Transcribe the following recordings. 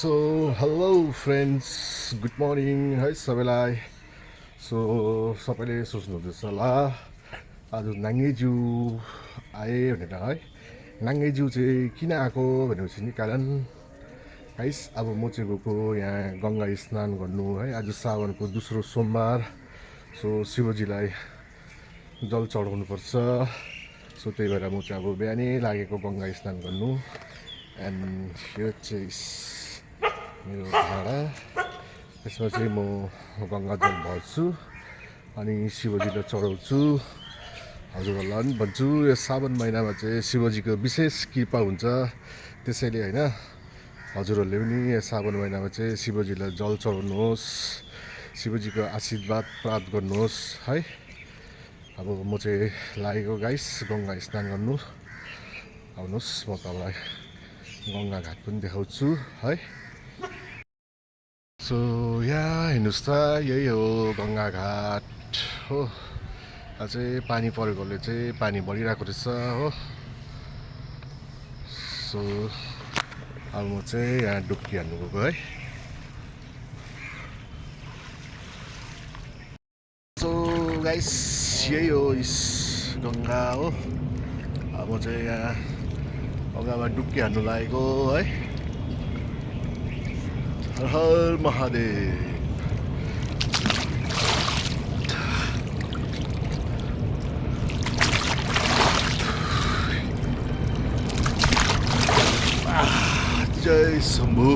So hello friends, good morning है सबैलाई। So सबैले सोच्नुहुँदैछ होला आज नाङ्गेज्यू आए भनेर है। नाङ्गेज्यू चाहिँ किन आएको भनेपछि नि कारण गाइस, अब म चाहिँ गएको यहाँ गङ्गा स्नान गर्नु है। आज सावनको दोस्रो सोमबार। सो शिवजीलाई जल चढाउनुपर्छ। सो त्यही भएर म चाहिँ अब बिहानै लागेको गङ्गा स्नान गर्नु। एन्ड यो चाहिँ मेरो भाडा, यसमा चाहिँ म गङ्गाजल भर्छु अनि शिवजीलाई चढाउँछु। हजुरहरूलाई पनि भन्छु, यो सावन महिनामा चाहिँ शिवजीको विशेष कृपा हुन्छ। त्यसैले होइन, हजुरहरूले पनि यो सावन महिनामा चाहिँ शिवजीलाई जल चढाउनुहोस्, शिवजीको आशीर्वाद प्राप्त गर्नुहोस् है। अब म चाहिँ लागेको गाइस गङ्गा स्नान गर्नु। आउनुहोस्, म तपाईँलाई गङ्गा घाट पनि देखाउँछु है। सो यहाँ हेर्नुहोस् त, यही हो गङ्गा घाट हो। अझै पानी परेकोले चाहिँ पानी बढिरहेको रहेछ हो। सो अब म चाहिँ यहाँ डुब्की हान्नु गएको है। सो गाइस, यही हो इस गङ्गा हो। अब म चाहिँ यहाँ गङ्गामा डुब्की हान्नु लागेको है। हर हर महादेव। जय शम्भु।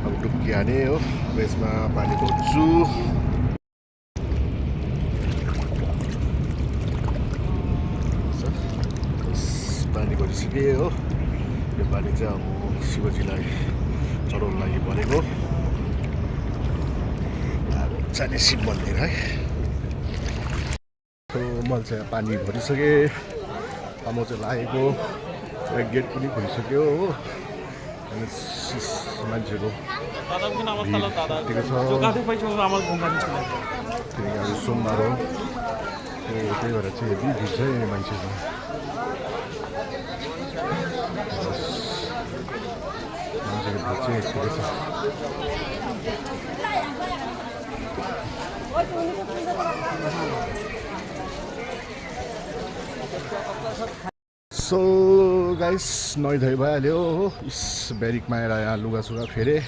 अब डुब्की हाने हो। अब यसमा पानी भर्छु। पानी भरिसके हो। यो पानी चाहिँ अब शिवजीलाई चढाउनु लागि भनेको। अब जाने शिव मन्दिर है। मैले चाहिँ पानी भरिसकेँ। अब म चाहिँ लागेको गेट पनि खोलिसक्यो हो। अनि मान्छेहरू किनकि आज सोमबार हो। त्यही भएर चाहिँ हेभी भिड छ मान्छेहरू। मान्छेको भिड चाहिँ यतिकै छ। सो गाइस, नुहाइधुवाइ भइहाल्यो हो। इस ब्यारिकमा आएर यहाँ लुगासुगा फेरेँ।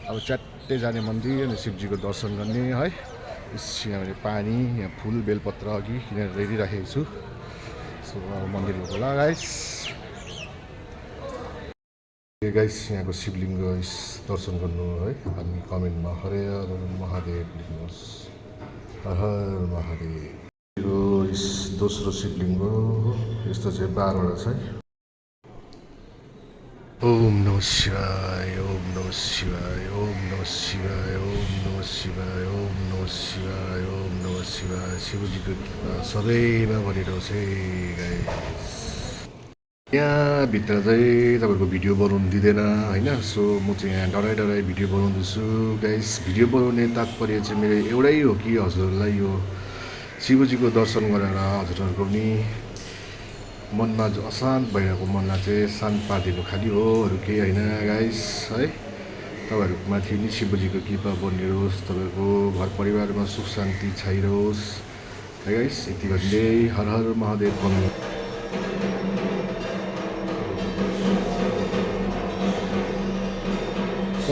अब च्याट्टै जाने मन्दिर अनि शिवजीको दर्शन गर्ने है। यहाँनिर पानी, यहाँ फुल बेलपत्र अघि किनेर रेडी राखेको छु। सो अब मन्दिर गएको ल गाइस। गाइस, यहाँको शिवलिङ्ग दर्शन गर्नु है। अनि कमेन्टमा हर हर महादेव लेख्नुहोस्। हर हर महादेव। यो दोस्रो शिवलिङ्ग हो। यस्तो चाहिँ 12वटा छ है। ओम नमः शिवाय, ओम नमः शिवाय, ओम नमः शिवाय, ओम नमः शिवाय, ओम नमः शिवाय, ओम नमः शिवाय। शिवजीको कृपा सबैमा भनिरहोस् है गाइस। यहाँभित्र चाहिँ तपाईँको भिडियो बनाउनु दिँदैन होइन। सो म चाहिँ यहाँ डराइ भिडियो बनाउँदैछु गाइस। भिडियो बनाउने तात्पर्य चाहिँ मेरो एउटै हो कि हजुरहरूलाई यो शिवजीको दर्शन गरेर हजुरहरूको पनि मनमा जो अशान्त भइरहेको मनलाई चाहिँ शान्त पारिदिनु खालि हो, अरू केही होइन गाइस है। तपाईँहरूको माथि नि शिवजीको कृपा बनिरहोस्, तपाईँको घर परिवारमा सुख शान्ति छाइरहोस् है गाइस। यति भन्दै हर हर महादेव भन्नु।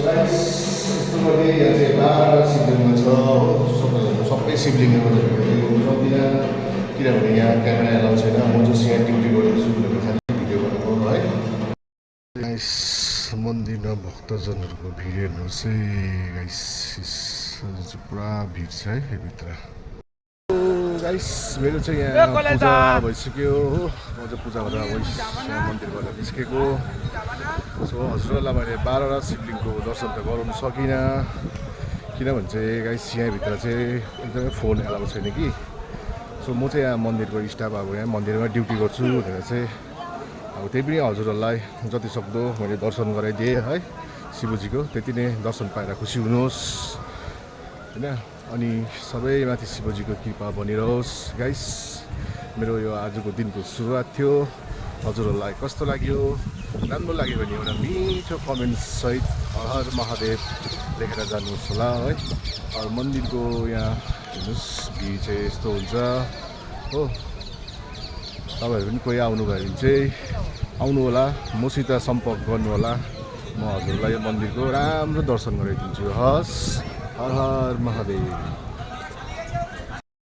यस्तो गर्दै यहाँ चाहिँ 12 शिवलिङ्ग छ हो। सबै शिवलिङ्गमा सक्दिनँ किनभने यहाँ क्यामेरा एलाउ छैन। म जस यहाँ ड्युटी गर्दैछु भनेर खालि भिडियो गरेको है। गाइस, मन्दिरमा भक्तजनहरूको भिड हेर्नुहोस् है गाइस। पुरा भिड छ है भित्र। गाइस, मेरो चाहिँ यहाँ पूजा भइसक्यो हो। म चाहिँ पूजा गरेर यहाँ मन्दिरबाट निस्केको। सो हजुरहरूलाई मैले 12वटा शिवलिङ्गको दर्शन त गराउनु सकिनँ। किनभने चाहिँ गाइस, यहाँभित्र चाहिँ एकदमै फोन एलाउ छैन कि। सो म चाहिँ यहाँ मन्दिरको स्टाफ अब यहाँ मन्दिरमा ड्युटी गर्छु भनेर चाहिँ अब त्यही पनि हजुरहरूलाई जतिसक्दो मैले दर्शन गराइदिएँ है शिवजीको। त्यति नै दर्शन पाएर खुसी हुनुहोस् होइन। अनि सबैमाथि शिवजीको कृपा बनिरहोस् गाइस। मेरो यो आजको दिनको सुरुवात थियो। हजुरहरूलाई कस्तो लाग्यो राम्रो लाग्यो भने एउटा मिठो कमेन्टसहित हर हर महादेव लेखेर जानुहोस् होला है। मन्दिरको यहाँ हेर्नुहोस् भिड चाहिँ यस्तो हुन्छ हो। तपाईँहरू पनि कोही आउनुभयो भने चाहिँ आउनु होला, मसित सम्पर्क गर्नु होला। म हजुरलाई यो मन्दिरको राम्रो दर्शन गराइदिन्छु। हस्, हर हर महादेव।